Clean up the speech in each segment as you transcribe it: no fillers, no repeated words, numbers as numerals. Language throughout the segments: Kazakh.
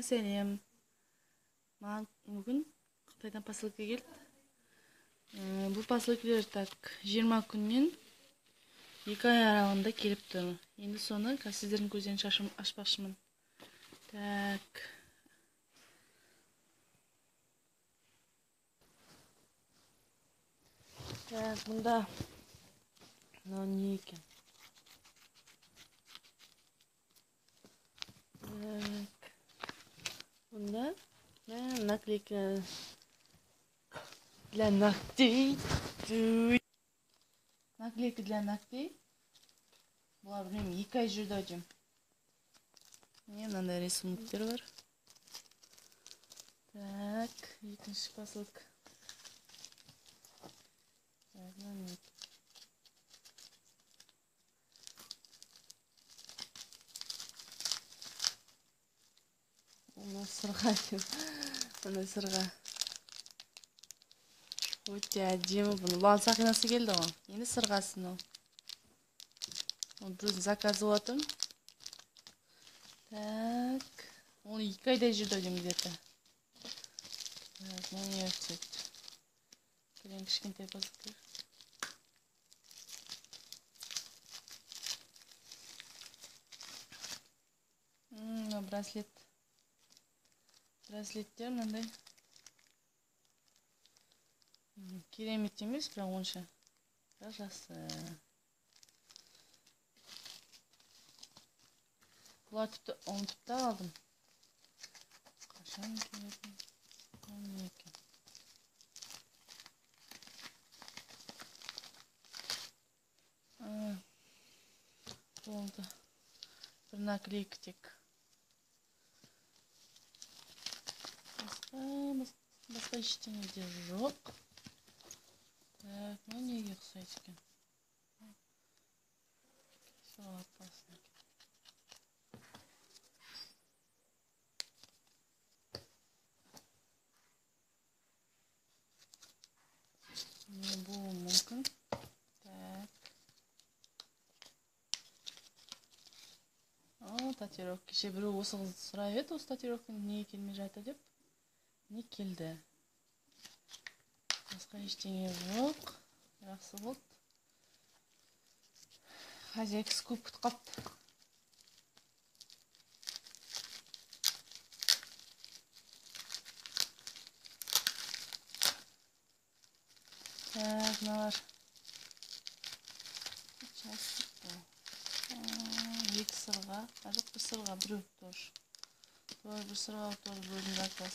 Сәлем. Маған бүгін Қытайдан посылка келді. Бұл посылкалар так 20 күннен 2 ай аралығында келіп тұр. Енді соны қазір сіздердің көздерінше ашпақшымын. Так. Так, бұнда мынау не екен? Так. Бұнда наклейка для ногтей. Наклейка для ногтей. Бұлар білмеймін, 2 ай жүрді ау деймін. Міне мынандай рисунктер бар. Так, екінші посылка. Так, мынау не екен? Мына сырға екен. Мына сырға. Өте әдемі бұны. Бұған сақинасы келді ғой. Енді сырғасы мынау. Ол біреудің заказы болатын. Так. Оны 2 айдай жүрді ау деймін где-то. Так, мынау не ұқсайды? Кілең кішкентай посылка. Мынау браслет. Браслеттер мынандай. Керемет емес, бірақ онша. Бірақ жақсы. Бұлар тіпті ұмытып та қалдым. Қашан келетін? Ол не екен? Болды. Бір наклейка тек. Басқа ештеңе де жоқ. Так, мынау неге ұқсайды екен? Сол апасын екен. Не болуы мүмкін? Так. О, татуировка. Кеше біреу осы қызды сұрап еді, осы татуировканың неге келмей жатыр деп. Не келді? Басқа ештеңе жоқ. Жақсы болды. Хозяйкасы көп күтіп қалыпты. Так, мыналар. 2 сырға. А жоқ, бір сырға, біреу тоже. Тоже бір сырға, тоже біреудің заказ.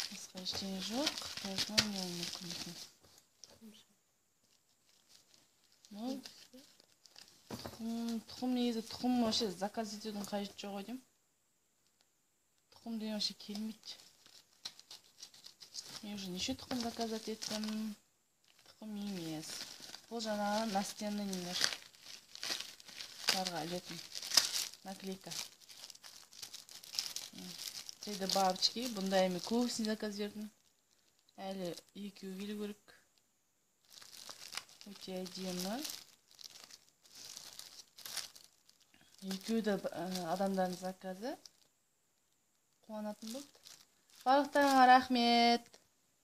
Басқа ештеңе жоқ. Так, мынау не болуы мүмкін екен? Мынау тұқым, тұқым негізі тұқым вообще заказ етудің қажеті жоқ ау деймін. Тұқым деген вообще келмейді. Мен уже неше тұқым заказать еттім. Тұқым емес. Бұл жаңағы настенный нелер. Соларға ілетін наклейка. 3D бабочки. Бұндай мен көбісін заказ бердім. Әлі екеуі келу керек. Өте әдемі. Екеуі де адамдардың заказы. Қуанатын болды. Барлықтарыңа рахмет.